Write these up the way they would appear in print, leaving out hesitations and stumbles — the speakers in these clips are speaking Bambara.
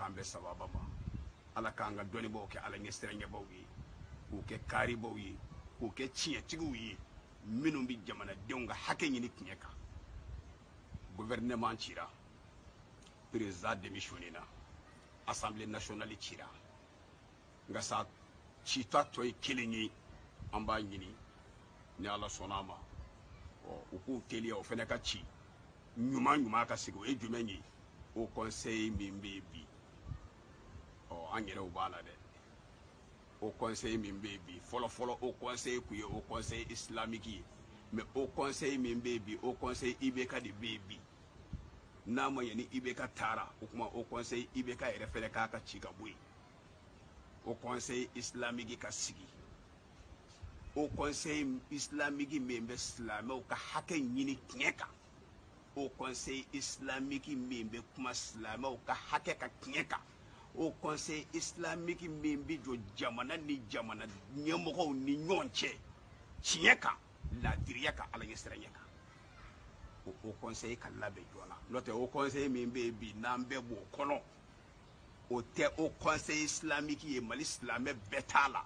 k'an bɛn sababa ma. Ala k'an ka dɔnnibaaw kɛ Ala ɲɛsiranɲɛbaw ye, k'u kɛ kaaribaw ye, k'u kɛ tiɲɛtigiw ye, minnu bɛ jamanadenw ka hakɛ ɲini tiɲɛ kan. Gouvernement cira, président démissionné na, assemblée nationale cira, nka sa cita tɔ ye kelen ye. An b'a ɲini ni Ala sɔnna a ma, ɔ u k'u teliya o fana ka ci ɲuman ɲuman ka sigi. O ye jumɛn ye? Haut conseil min bɛ yen bi, ɔ an yɛrɛw b'a la dɛ. Haut conseil min bɛ yen bi, fɔlɔ fɔlɔ haut conseil kun ye haut conseil islamique ye, mais haut conseil min bɛ yen bi, haut conseil IBK de bɛ yen bi. N'a ma ɲɛ ni IBK taara, o tuma haut conseil IBK yɛrɛ fɛnɛ k'a ka ci ka bɔ yen, haut conseil islamique ka sigi. Haut conseil islamique min bɛ silamɛw ka hakɛ ɲini tiɲɛ kan, haut conseil islamique min bɛ kuma silamɛw ka hakɛ ka tiɲɛ kan, haut conseil islamique min bɛ jɔ jamana ni jamana ɲɛmɔgɔw ni ɲɔgɔn cɛ tiɲɛ kan, laadiriya kan, Ala ɲɛsiranɲɛ kan, o haut conseil ka labɛn joona. N'o tɛ, haut conseil min bɛ yen bi, n'an bɛɛ b'o kɔnɔ, o tɛ haut conseil islamique ye, Mali silamɛ bɛɛ t'a la.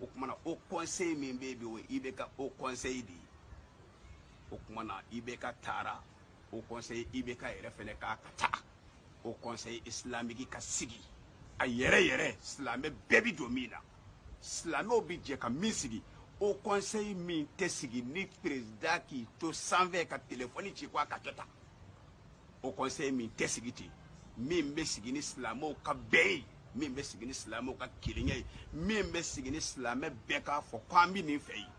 O tuma na haut conseil min bɛ yen bi, o ye IBK haut conseil de ye. O tuma na IBK taara, haut conseil IBK yɛrɛ fɛnɛ k'a ka taa, haut conseil islamique ka sigi a yɛrɛ yɛrɛ, silamɛ bɛɛ bi don min na, silamɛw bi jɛ ka min sigi. Haut conseil min tɛ sigi ni président k'i to sanfɛ ka téléphone ci ko a ka kɛ tan, haut conseil min tɛ sigi ten, min bɛ sigi ni silamɛw ka bɛn ye, min bɛ sigi ni silamɛw ka kelenya ye, min bɛ sigi ni silamɛ bɛɛ k'a fɔ ko an bɛ nin fɛ yen,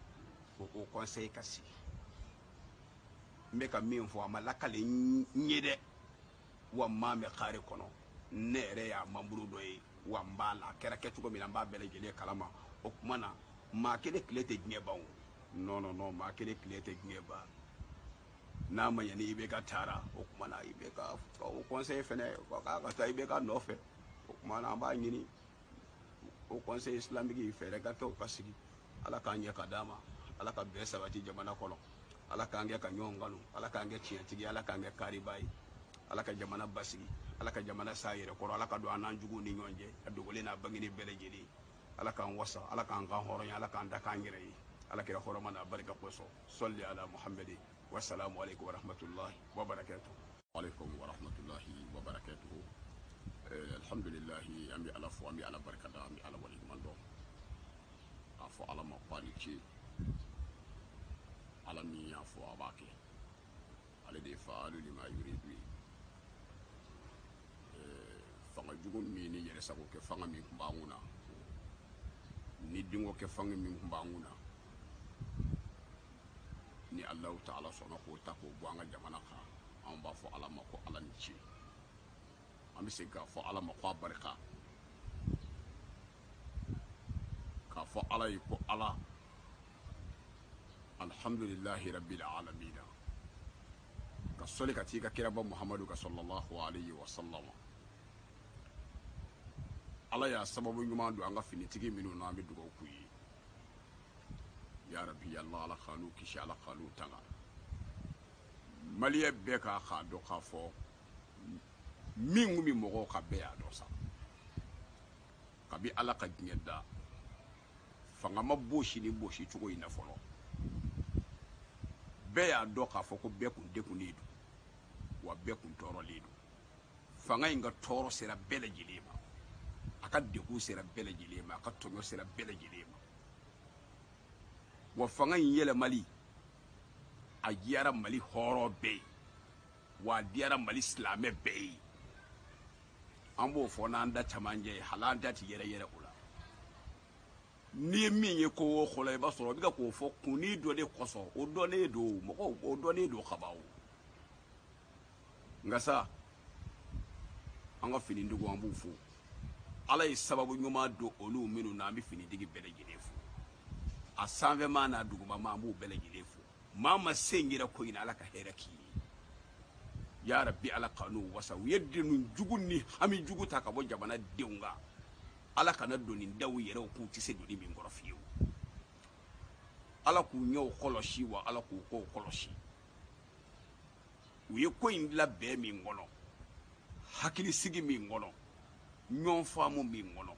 o haut conseil ka sigi. N bɛ ka min fɔ, a ma lakale n ye dɛ, wa n m'a mɛn kare kɔnɔ, ne yɛrɛ y'a membre dɔ ye, wa n b'a la, a kɛra kɛcogo min na, n b'a bɛɛ lajɛlen kalama. O tuma na maa kelen tile tɛ diɲɛ ban o. Non, non, non, maa kelen tile tɛ diɲɛ ban. N'a ma ɲɛ ni IBK taara, o tuma na IBK haut conseil fɛnɛ k'a ka taa IBK nɔfɛ. O tuma na an b'a ɲini haut conseil islamique fɛɛrɛ ka kɛ o ka sigi. Ala k'an ɲɛ ka d'a ma, Ala ka bɛn sabati jamana kɔnɔ, Ala k'an kɛ ka ɲɔgɔn kanu, Ala k'an kɛ tiɲɛtigi, Ala k'an kɛ kaariba ye, Ala ka jamana basigi, Ala ka jamana s'a yɛrɛ kɔrɔ, Ala ka don an n'an juguw ni ɲɔgɔn cɛ, a dogolen n'a bangenen bɛɛ lajɛlen. Ala k'an wasa, Ala k'an kan hɔrɔnya, Ala k'an da k'an yɛrɛ ye, Ala kɛra hɔrɔma n'a barika kosɔn. Sɔli ala Muhamadi. Wasalamu alaikum warahmatullahi wabarakatuh. Alaikum warahmatullahi wabarakatuh. Alhamdulillahi, an bɛ Ala fo, an bɛ Ala barika da, an bɛ Ala waleɲuman dɔn, k'a fɔ Ala ma ko a ni ce. Ala min y'a fɔ a b'a kɛ, ale de ye faalu lima yuridu ye. Fanga jugu min ni yɛrɛ sago kɛ fanga min tun b'an kunna, ni denko kɛ fanga min tun b'an kunna, ni Alahu taala sɔnna k'o ta k'o bɔ an ka jamana kan, an b'a fɔ Ala ma ko Ala ni ce. An bɛ segin k'a fɔ Ala ma ko a barika, k'a fɔ Ala ye ko Ala alhamdulillahi rabbil alamina, ka sɔli ka t'i ka kiraba Muhamadu ka sallallahu alayhi wa sallam. Ala y'a sababu ɲuman don an ka finitigi minnu na, an bɛ dugawu k'u ye. Ya Rabbi Allah, Ala k'an n'u kisi, Ala k'an n'u tanga. Maliyɛn bɛɛ k'a dɔn k'a fɔ min kun bɛ mɔgɔw ka bɛɛ y'a dɔn sa. Kabi Ala ka diɲɛ da, fanga ma bosi ni bosi cogo in na fɔlɔ. Bɛɛ y'a dɔn k'a fɔ ko bɛɛ kun degunnen don, wa bɛɛ kun tɔɔrɔlen don. Fanga in ka tɔɔrɔ sera bɛɛ lajɛlen ma, a ka degun sera bɛɛ lajɛlen ma, a ka tɔɲɔ sera bɛɛ lajɛlen ma. Wa fanga in yɛlɛmali a diyara Mali hɔrɔn bɛɛ ye, wa a diyara Mali silamɛ bɛɛ ye. An b'o fɔ n'an da camancɛ ye, hali an da ti yɛrɛ yɛrɛ o la. N'i ye min ye ko o ko la, i b'a sɔrɔ o bɛ ka k'o fɔ kunni dɔ de kosɔn, o dɔnnen don, mɔgɔw o dɔnnen don kaban o. Nka sa an ka finitigiw, an b'u fo. Ala ye sababu ɲuman don olu minnu na, an bɛ finitigi bɛɛ lajɛlen fo, a sanfɛmaa n'a dugumamaa, an b'u bɛɛ lajɛlen fo. Maa ma sen yira ko in na, Ala ka hɛrɛ k'i ye. Ya Rabbi, Ala ka n'u wasa. U ye denu jugu ni hami jugu ta ka bɔ jamana denw kan, Ala kana doni da u yɛrɛw k'u tɛ se doni min kɔrɔ fiyewu. Ala k'u ɲɛw kɔlɔsi, wa Ala k'u kɔw kɔlɔsi. U ye ko in labɛn min kɔnɔ, hakilisigi min kɔnɔ, Ɲɔgɔn faamu min kɔnɔ,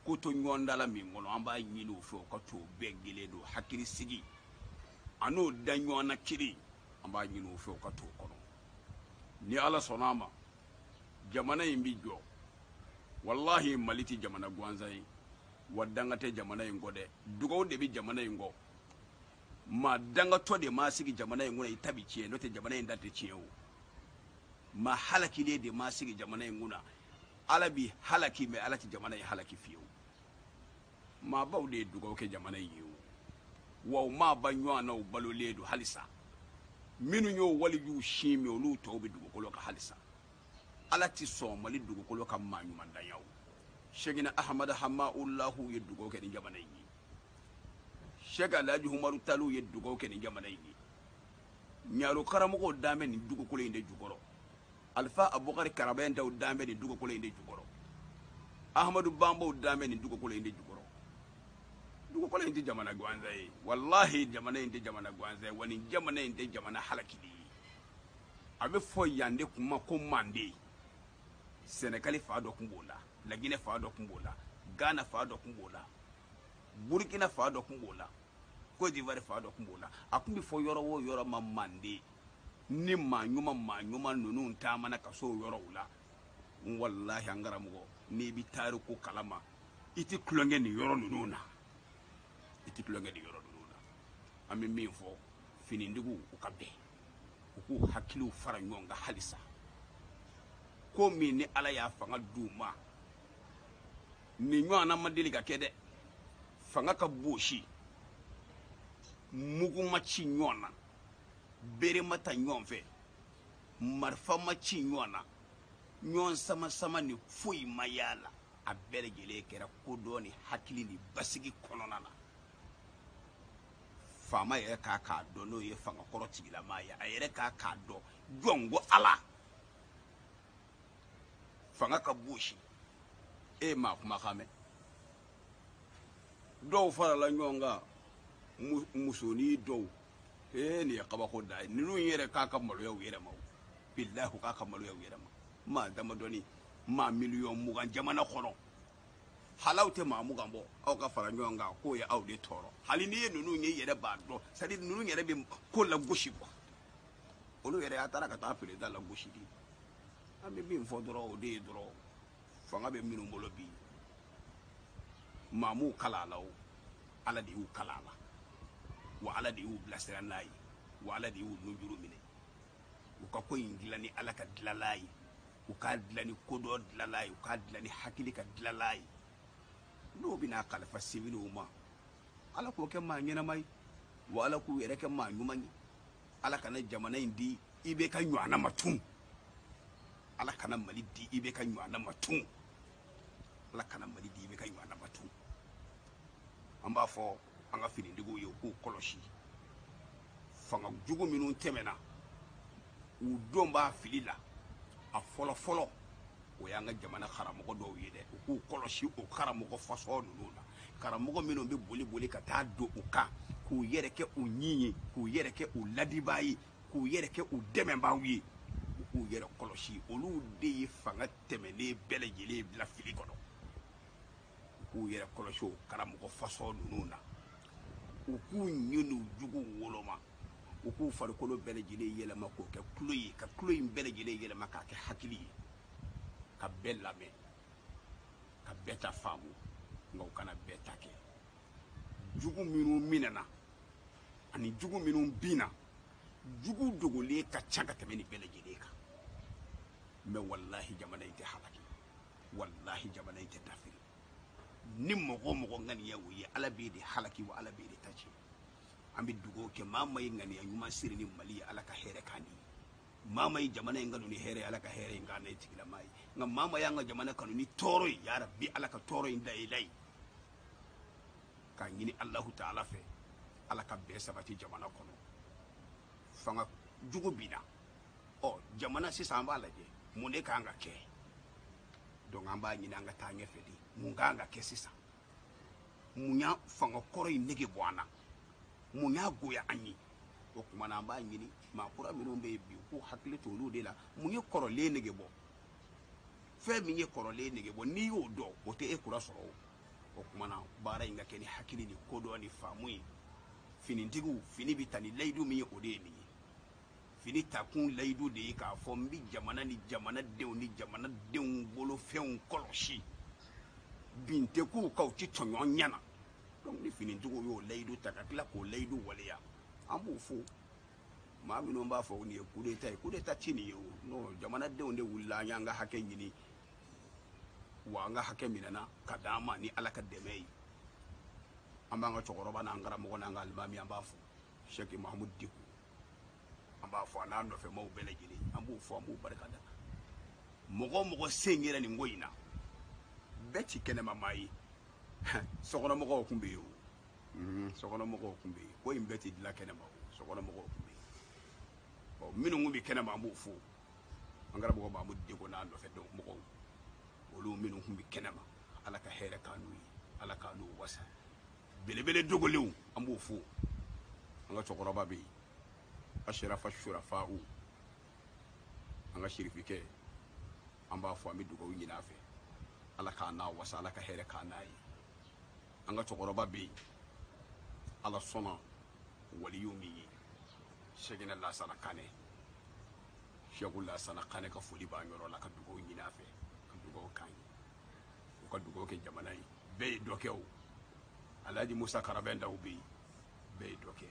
ko to ɲɔgɔn da la min kɔnɔ, an b'a ɲini u fɛ u ka t'o bɛn kelen don hakili sigi a n'o da ɲɔgɔn na kelen, an b'a ɲini u fɛ u ka t'o kɔnɔ. Ni Ala sɔnna a ma, jamana in bi jɔ. Walahi Mali tɛ jamana gansan ye, wa danga tɛ jamana in kɔ dɛ, dugawu de bɛ jamana in kɔ. Maa dangatɔ de maa sigi jamana in kɔnɔ, i ta bi tiɲɛ, n'o tɛ jamana in da tɛ tiɲɛ o. Maa halakilen de maa sigi jamana in kunna, Ala bi halaki, mɛ Ala tɛ jamana in halaki fiyewu. Maabaw de ye dugawu kɛ jamana in ye o, wa u maa ba ɲɔgɔn na, u balolen don halisa. Minnu y'o walijuw sin min, olu tɔw bɛ dugukolo kan halisa. Ala tɛ sɔn Mali dugukolo ka maa ɲuman danya o. Sɛkina Ahamada Hamaulahu ye dugawu kɛ nin jamana in ye, Sɛki Alhaji Umaru Taliw ye dugawu kɛ nin jamana in ye, ɲaro karamɔgɔw dan bɛ nin dugukolo in de jukɔrɔ, Alifa Abubakari Karabɛntaw dan bɛ nin dugukolo in de jukɔrɔ, Ahamadu Banbaw dan bɛ nin dugukolo in de jukɔrɔ. Dugukolo in tɛ jamana gansan ye, walahi jamana in tɛ jamana gansan ye, wa nin jamana in tɛ jamana halakili ye. A bɛ fɔ yan de kuma ko Manden, Sɛnɛgali fa dɔ tun b'o la, Laginɛ fa dɔ tun b'o la, Gana fa dɔ tun b'o la, Burukina fa dɔ tun b'o la, Côte d'Ivoire fa dɔ tun b'o la. A tun bɛ fɔ yɔrɔ o yɔrɔ ma Manden, ni maa ɲuman maa ɲuman ninnu taamana ka s'o yɔrɔw la, walahi an karamɔgɔ, n'i bɛ tariku kalama, i tɛ tulonkɛ nin yɔrɔ ninnu na, i tɛ tulonkɛ nin yɔrɔ ninnu na. An bɛ min fɔ finitigiw, u ka bɛn, u k'u hakiliw fara ɲɔgɔn kan halisa. Ko min ni Ala y'a fanga d'u ma, nin ɲɔgɔnna ma deli ka kɛ dɛ. Fanga ka bosi, mugu ma ci ɲɔgɔn na, bere ma ta ɲɔgɔn fɛ, marifa ma ci ɲɔgɔn na, ɲɔgɔn sama sama ni foyi ma y'a la. A bɛɛ lajɛlen kɛra kodɔn ni hakili ni basigi kɔnɔna na. Faama yɛrɛ k'a dɔn n'o ye fanga kɔrɔ tigilamaa ye, a yɛrɛ k'a dɔn jɔn ko Ala fanga ka bosi. E ye maa kumakan mɛn, dɔw farala ɲɔgɔn kan, musonin dɔw, ee nin ye kabako da ye. Ninnu yɛrɛ k'a ka maloya u yɛrɛ ma, o bilahi k'a ka maloya u yɛrɛ ma. Maa damadɔni, maa 20 miliyɔn jamana kɔnɔ, hali aw tɛ maa 20 bɔ, aw ka fara ɲɔgɔn kan k'o ye aw de tɔɔrɔ. Hali n'i ye ninnu ye, i yɛrɛ b'a dɔn, c'est à dire ninnu yɛrɛ bɛ ko lagosi quoi. Olu yɛrɛ a taara ka taa président lagosi de. An bɛ min fɔ dɔrɔn, o de ye dɔrɔn, fanga bɛ minnu bolo bi, maa m'u kala a la o, Ala de y'u kala a la, wa Ala de y'u bilasira n'a ye, wa Ala de y'u nujuru minɛ. U ka ko in dilan ni Ala ka dilala ye, u k'a dilan ni kodɔn dilala ye, u k'a dilan ni hakili ka dilala ye. N'o bɛna kalifa siwiliw ma, Ala k'o kɛ maa ɲɛnama ye, wa Ala k'u yɛrɛ kɛ maa ɲuman ye. Ala kana jamana in di IBK ɲɔgɔnna ma tun, Ala kana Mali di IBK ɲɔgɔnna ma tun, Ala kana Mali di IBK ɲɔgɔnna ma tun. An b'a fɔ an ka finitigiw ye, u k'u kɔlɔsi fanga jugu minnu tɛmɛna, u don b'a fili la. A fɔlɔ fɔlɔ, o y'an ka jamana karamɔgɔ dɔw ye dɛ. U k'u kɔlɔsi o karamɔgɔ fasɔn ninnu na, karamɔgɔ minnu bɛ boli boli ka taa don u kan, k'u yɛrɛ kɛ u ɲin ye, k'u yɛrɛ kɛ u ladibaa ye, k'u yɛrɛ kɛ u dɛmɛbaaw ye. U k'u yɛrɛ kɔlɔsi, olu de ye fanga tɛmɛnen bɛɛ lajɛlen bila fili kɔnɔ. U k'u yɛrɛ kɔlɔsi o karamɔgɔ fasɔn ninnu na, u k'u ɲin n'u juguw woloma, u k'u farikolo bɛɛ lajɛlen yɛlɛma k'o kɛ tulo ye, ka tulo in bɛɛ lajɛlen yɛlɛma k'a kɛ hakili ye, ka bɛɛ lamɛn, ka bɛɛ ta faamu, nka u kana bɛɛ ta kɛ. Jugu minnu minɛna ani jugu minnu binna, jugu dogolen ka ca ka tɛmɛ nin bɛɛ lajɛlen kan. Mɛ walahi jamana in tɛ halaki, walahi jamana in tɛ dafiri. Ni mɔgɔ o mɔgɔ ŋaniya o ye, Ala b'e de halaki, wa Ala b'e de ta tiɲɛ. An bɛ dugawu kɛ, maa ma ye ŋaniya ɲuman siri ni Mali ye, Ala ka hɛrɛ k'an ni maa ma ye jamana in kanu ni hɛrɛ ye, Ala ka hɛrɛ in k'an n'a tigilama ye. Nka maa ma y'an ka jamana kanu ni tɔɔrɔ ye, yarabi Ala ka tɔɔrɔ in da i la ye. K'a ɲini Alahu taala fɛ, Ala ka bɛn sabati jamana kɔnɔ. Fanga jugu binna, ɔ jamana sisan an b'a lajɛ mun de kan ka kɛ. Donc an b'a ɲini an ka taa ɲɛfɛ de, mun kan ka kɛ sisan? Mun y'a fanga kɔrɔ in nege bɔ an na? Mun y'a goya an ye? O tuma na an b'a ɲini maa kura minnu bɛ yen bi, u k'u hakili to olu de la. Mun ye kɔrɔlen nege bɔ? Fɛn min ye kɔrɔlen nege bɔ, n'i y'o dɔn, o tɛ e kura sɔrɔ. O tuma na, baara in ka kɛ ni hakili ni kodɔn ni faamu ye. Finitigiw, fini bɛ ta ni layidu min ye, o de ye nin ye. Fini takun layidu de ye k'a fɔ n bɛ jamana ni jamanadenw ni jamanadenw bolofɛnw kɔlɔsi, bin tɛ k'u kan, u ti tɔɲɔ ɲɛna. Donc ni finitigiw y'o layidu ta ka tila k'o layidu waleya, an b'u fo. Maa minnu b'a fɔ nin ye coup d'état ye, coup d'état ti nin ye o. Non, jamanadenw de wulila, an y'an ka hakɛ ɲini, wa an ka hakɛ minɛna ka d'an ma ni Ala ka dɛmɛ ye. An b'an ka cɛkɔrɔba n'an karamɔgɔ n'an ka alimami, an b'a fo, Sɛki Mahamudu Diko, an b'a fɔ, a n'a nɔfɛmaw bɛɛ lajɛlen, an b'u fo, an b'u barika da. Mɔgɔ o mɔgɔ sen yɛrɛ nin ko in na, bɛɛ ti kɛnɛma maa ye. Sokɔnɔmɔgɔw kun bɛ yen o, sokɔnɔmɔgɔw kun bɛ yen. Ko in bɛɛ ti dilan kɛnɛma o, sokɔnɔmɔgɔw kun bɛ yen. Ɔ, minnu kun bɛ kɛnɛma, an b'u fo. An karamɔgɔ Mahamudu Diko n'a nɔfɛ mɔgɔw, olu minnu kun bɛ kɛnɛma, Ala ka hɛrɛ k'an n'u ye, Ala k'an n'u wasa. Belebele dogolenw, an b'u fo. An ka cɛkɔrɔba bɛ yen, Asirafa Surafaw, an ka sirifikɛ, an b'a fɔ, an bɛ dugawu ɲini a fɛ, Ala k'an n'a wasa, Ala ka hɛrɛ k'an n'a ye. An ka cɛkɔrɔba bɛ yen, Ala sɔnna waliyu min ye, Sɛkinɛ Lasana Kanɛ, Sɛku Lasana Kanɛ ka foli b'an yɔrɔ la, ka dugawu ɲini a fɛ, ka dugawu k'an ye, u ka dugawu kɛ jamana ye. Bɛɛ ye dɔ kɛ o. Alhaji Musa Karabɛndaw bɛ yen, bɛɛ ye dɔ kɛ.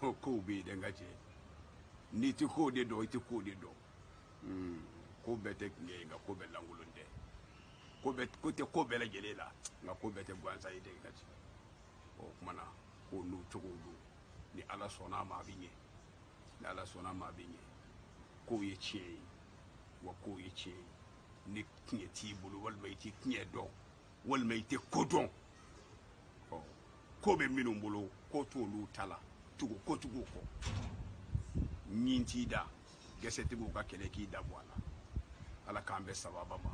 O kow bɛ yen dɛ, n ka cɛ, n'i tɛ kow de dɔn, i tɛ kow de dɔn. Ko bɛɛ tɛ tiɲɛ ye, nka ko bɛɛ lankolon tɛ. Ko bɛɛ, ko tɛ ko bɛɛ lajɛlen la, nka ko bɛɛ tɛ gansan ye dɛ, n ka cɛ. O tuma na, ko n'u cogow don. Ni Ala sɔnna a ma, a bɛ ɲɛ. Ni Ala sɔnna a ma, a bɛ ɲɛ. Kow ye tiɲɛ ye, wa kow ye tiɲɛ ye. Ni tiɲɛ t'i bolo, walima i tɛ tiɲɛ dɔn, walima i tɛ ko dɔn, ɔ, ko bɛ minnu bolo, ko t'olu ta la, tugu kotigiw kɔ. Ɲin t'i da, gɛsɛtigiw ka kɛlɛ k'i da bɔ a la. Ala k'an bɛn sababa ma.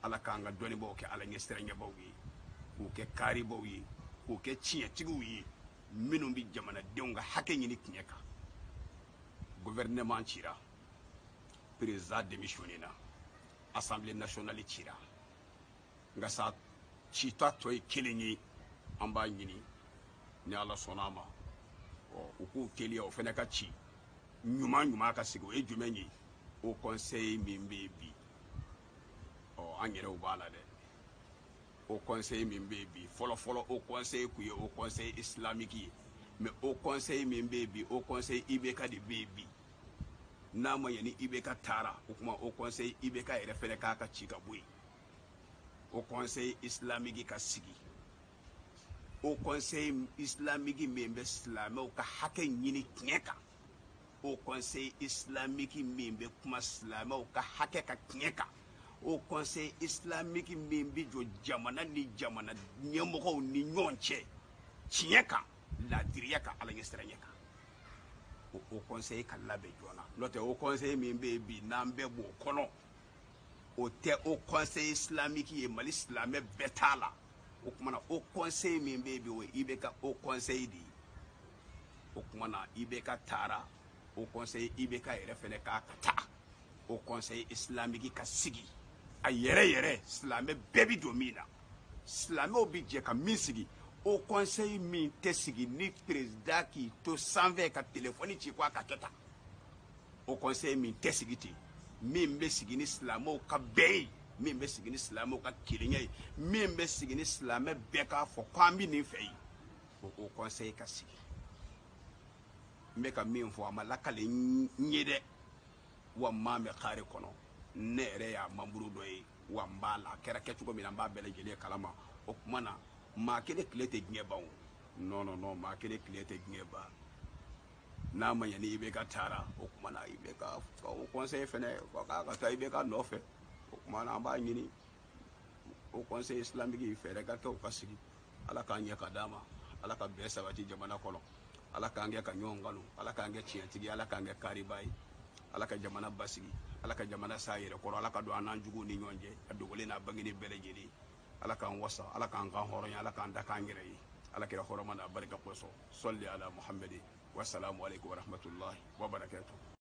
Ala k'an ka dɔnnibaaw kɛ Ala ɲɛsiranɲɛbaw ye, k'u kɛ kaaribaw ye, k'u kɛ tiɲɛtigiw ye, minnu bɛ jamanadenw ka hakɛ ɲini tiɲɛ kan. Gouvernement cira, président démissionné na, assemblée nationale cira, nka sa cita tɔ ye kelen ye. An b'a ɲini ni Ala sɔnna a ma, ɔ, u k'u teliya, o fana ka ci ɲuman ɲuman ka sigi. O ye jumɛn ye? Haut conseil min bɛ yen bi, ɔ, an yɛrɛw b'a la dɛ. Haut conseil min bɛ yen bi, fɔlɔ fɔlɔ haut conseil kun ye haut conseil islamique ye, mais haut conseil min bɛ yen bi, haut conseil IBK de bɛ yen bi. N'a ma ɲɛ ni IBK taara, o tuma haut conseil IBK yɛrɛ fɛnɛ k'a ka ci ka bɔ yen, haut conseil islamique ka sigi. Haut conseil islamique min bɛ silamɛw ka hakɛ ɲini tiɲɛ kan, haut conseil islamique min bɛ kuma silamɛw ka hakɛ ka tiɲɛ kan, haut conseil islamique min bɛ jɔ jamana ni jamana ɲɛmɔgɔw ni ɲɔgɔn cɛ tiɲɛ kan, laadiriya kan, Ala ɲɛsiranɲɛ kan, o haut conseil ka labɛn joona. N'o tɛ, haut conseil min bɛ yen bi, n'an bɛɛ b'o kɔnɔ, o tɛ haut conseil islamique ye. Mali silamɛ bɛɛ t'a la. O tuma na, haut conseil min bɛ yen bi, o ye IBK haut conseil de ye. O tuma na, IBK taara, haut conseil IBK yɛrɛ fɛnɛ k'a ka taa, haut conseil islamique ka sigi a yɛrɛ yɛrɛ, silamɛ bɛɛ bi don min na, silamɛw bi jɛ ka min sigi. Haut conseil min tɛ sigi ni président k'i to sanfɛ ka téléphone ci ko a ka kɛ tan, haut conseil min tɛ sigi ten, min bɛ sigi ni silamɛw ka bɛn ye, min bɛ sigi ni silamɛw ka kelenya ye, min bɛ sigi ni silamɛ bɛɛ k'a fɔ ko an bɛ nin fɛ yen, o haut conseil ka sigi. N bɛ ka min fɔ, a ma lakale n ye dɛ, wa n m'a mɛn kare kɔnɔ. Ne yɛrɛ y'a membre dɔ ye, wa n b'a la. A kɛra kɛcogo min na, n b'a bɛɛ lajɛlen kalama. O tuma na, maa kelen tile tɛ diɲɛ ban o. Non, non, non, maa kelen tile tɛ diɲɛ ban. N'a ma ɲɛ ni IBK taara, o tuma na IBK haut conseil fɛnɛ k'a ka taa IBK nɔfɛ. O tuma na, an b'a ɲini haut conseil islamique fɛɛrɛ ka kɛ, o ka sigi. Ala k'an ɲɛ ka d'a ma. Ala ka bɛn sabati jamana kɔnɔ. Ala k'an kɛ ka ɲɔgɔn kanu. Ala k'an kɛ tiɲɛtigi. Ala k'an kɛ kariba ye. Ala ka jamana basigi. Ala ka jamana s'a yɛrɛ kɔrɔ. Ala ka don an n'an juguw ni ɲɔgɔn cɛ, a dogolen n'a bangenen bɛɛ lajɛlen. Ala k'an wasa. Ala k'an kan hɔrɔnya. Ala k'an da k'an yɛrɛ ye. Ala kɛra hɔrɔma n'a barika kosɔn. Sɔli ala Muhamadi. Wasalamu aleykum warahmatulahi wabarakatuh.